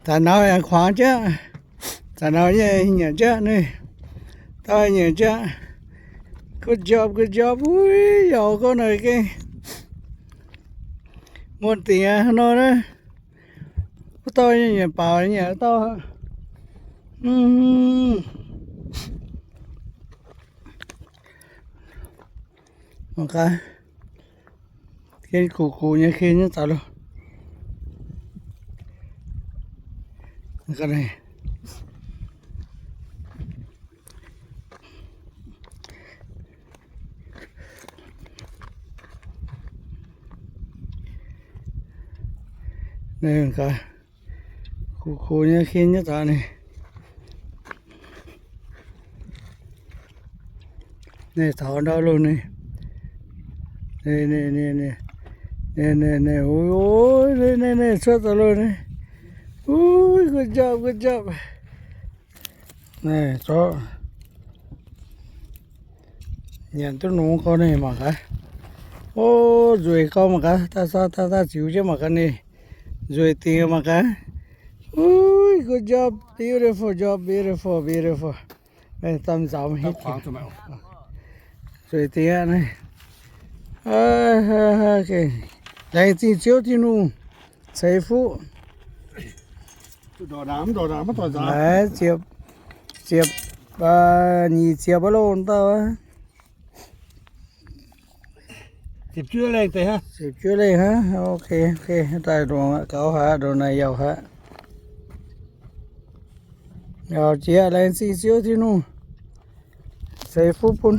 Za'nauz yaac kuangx jaqv. Za'nauz nyei nyanc jaqv ni. Dauh nyanc jaqv. Good job, good job. Uix, yaac gorngv naaic gengh muonh dingc aqv nor naaiv. Wuov dauh nyei nyanc baaux nyei aqv dauh. Mangc gaax. Ken kuv kuv nyei ken nyei zaux loh. Naaiv gaax, kuv kuv nyei ken nyei zaux ni. Naaiv taux ndau loh ni. Naaiv, naaiv, naaiv, naaiv, naaiv, naaiv, uix, naaiv, naaiv, naaiv cuotv daaih loh ni. Uix, good job, good job. Naaiv zorqv nyanc duqv nongx gorx naaiv mangc gaax. O, nzueic gau mangc gaax, daaih, daaih, daaih ziux jienv mangc gaax naaiv. Nzueic dingc mangc gaax. Uix, good job, beautiful job, beautiful, beautiful. Naaiv daaih nzaaux mv hiuv. Nzueic dingc aqv naaiv. Laengz zingh Ziouv Tin-Hungh ceix fuqv. Naaiv ziepc, ziepc, nyic ziepc aqv loh dauh aqv. Ziepc juov lengh hnangv. Ok, ok, daaih ndongc gaux haic, ndongc naaic yauc haic. Yauc jiex, laengz zingh Ziouv Tin-Hungh ceix fuqv bun.